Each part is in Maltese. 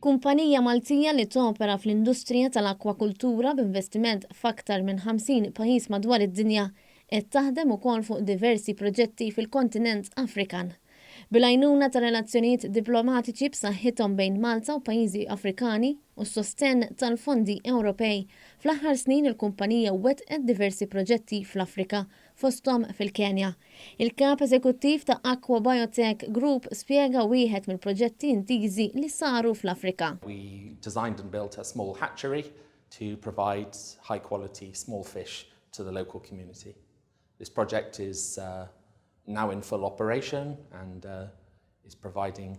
Kumpanija Maltija li topera fl-industrija tal-akkwakultura b'investiment f'aktar minn 50 pajjiż madwar id-dinja qed taħdem ukoll fuq diversi proġetti fil-kontinent Afrikan. Bil-għajnuna ta' relazzjonijiet diplomatiċi b'saħħithom bejn Malta u pajjiżi Afrikani u s-sostenn tal-fondi Ewropej, fl-aħħar snin il-kumpanija wettqet diversi proġetti fl-Afrika, fosthom fil-Kenja. Il-Kap Eżekuttiv ta' Aqua Biotech Group spjega wieħed mill-proġetti intiżi li saru fl-Afrika. We designed and built a small hatchery to provide high quality small fish to the local community. This project is uh, now in full operation and uh, is providing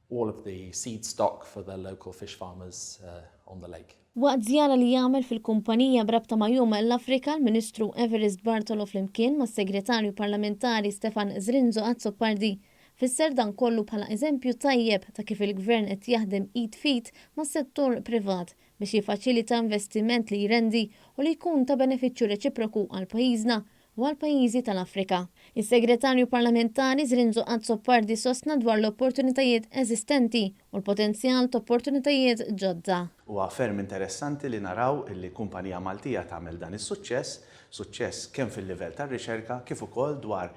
all of the seed stock for the local fish farmers uh, on the lake. Waqt żjara li għamel fil-kumpanija b'rabta ma' Jum l-Afrika, l-Ministru Evarist Bartolo flimkien mas-Segretarju Parlamentari Stefan Zrinzo Azzopardi fisser dan kollu bħala eżempju tajjeb ta' kif il-Gvern qed jaħdem id f'id mas-settur privat biex jiffaċilita investiment li jrendi u li jkun ta' benefiċċju reċiproku għal pajjiżna u għall-pajjiżi tal-Afrika. Is-Segretarju Parlamentari Zrinzo Azzopardi sostna dwar l-opportunitajiet eżistenti u l-potenzjal t'opportunitajiet ġodda. Huwa ferm interessanti li naraw illi kumpanija Maltija tagħmel dan is-suċċess, suċċess kemm fil-livell tar-riċerka kif ukoll dwar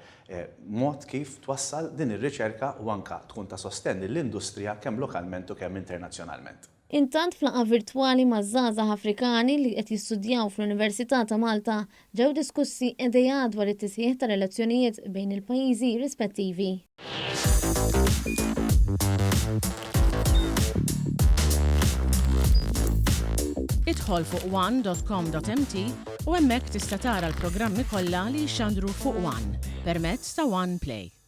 mod kif twassal din ir-riċerka u anke tkun ta' sostenn lill-industrija kemm lokalment u kemm internazzjonalment. Intant f'laqgħa virtwali ma' żgħażagħ Afrikani li qed jistudjaw fl-Università ta' Malta ġew diskussi ideat dwar it-tisħiħ ta' relazzjonijiet bejn il-pajjiżi rispettivi. Idħol fuq one dot com dot mt u hemmhekk tista' tara l-programmi kollha li jixxandru fuq one permezz ta' One Play.